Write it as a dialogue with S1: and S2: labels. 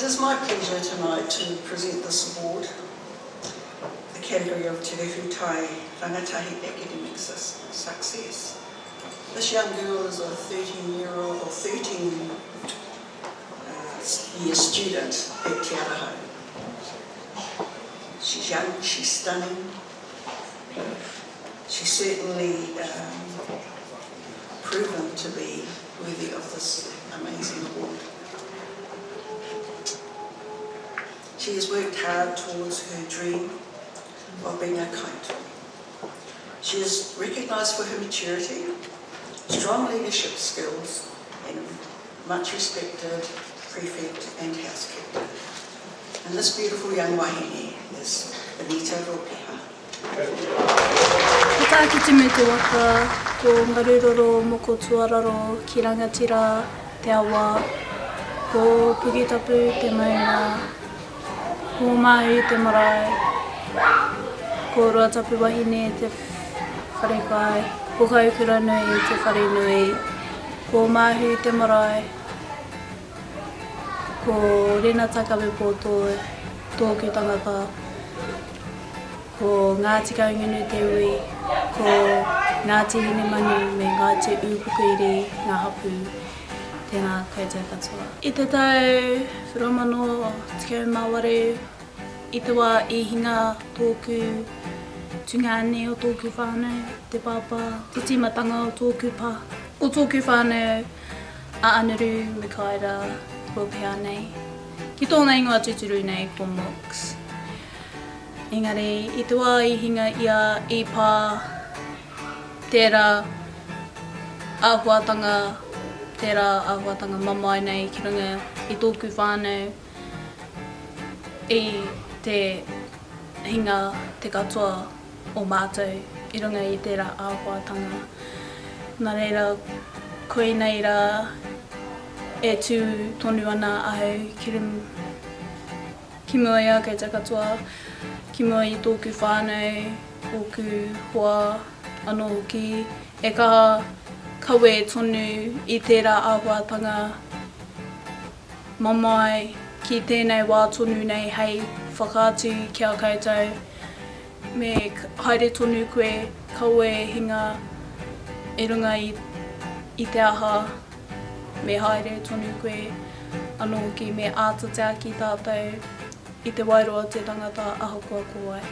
S1: It is my pleasure tonight to present this award, the category of Te Rehu Tai Rangatahi Academic Success. This young girl is a 13-year-old or 13 uh, year student at Te Arahau. She's young, she's stunning. She's certainly um, proven to be worthy of this amazing award. She has worked hard towards her dream of being a kite. She is recognised for her maturity, strong leadership skills, and much respected prefect and house captain. And this beautiful young wahine is Benita Ropeha.
S2: Ko Tākitimu te waka, ko Ngaruroro moko tuararo ki Rangatira te awa, ko Puketapu te maunga, ko Māui te marae, ko Ruatapu wahine te wharekai, ko Kaukuranui te wharenui, ko Māhu te marae, ko Renata Kawepoto tōku tangata. Ko Ngāti Kahungunu te iwi, ko Ngāti Hinemanu me Ngāti Ūpokoiri ngā hapū. Tēnā koutou katoa. I te tau 2018, i te wā i hinga tōku tungāne o tōku whānau, te pāpā, te tīmatanga o tōku pā, o tōku whānau a Anaru Mikaera Ropeha nei. Ki tōna ingoa tūturu nei ko Mox. Engari, i te wā i hinga ia i pā tērā āhuatanga, tērā āhuatanga mamae nei ki runga i tōku whānau, i te hinga te katoa o mātou i runga i tērā āhuatanga. Nā reira, koinei rā e tū tonu ana ahau ki runga. Ki mua i a koutou katoa, ki mua i tōku whānau, ōku hoa anō hoki, e kaha kawe tonu i tērā āhuatanga mamae ki tēnei wā tonu nei hei whakaatu ki a koutou me haere tonu koe, kaua e hinga i runga i te aha. Me haere tonu koe anō hoki, me āta tiaki tātou i te wairua o te tangata ahakoa ko wai.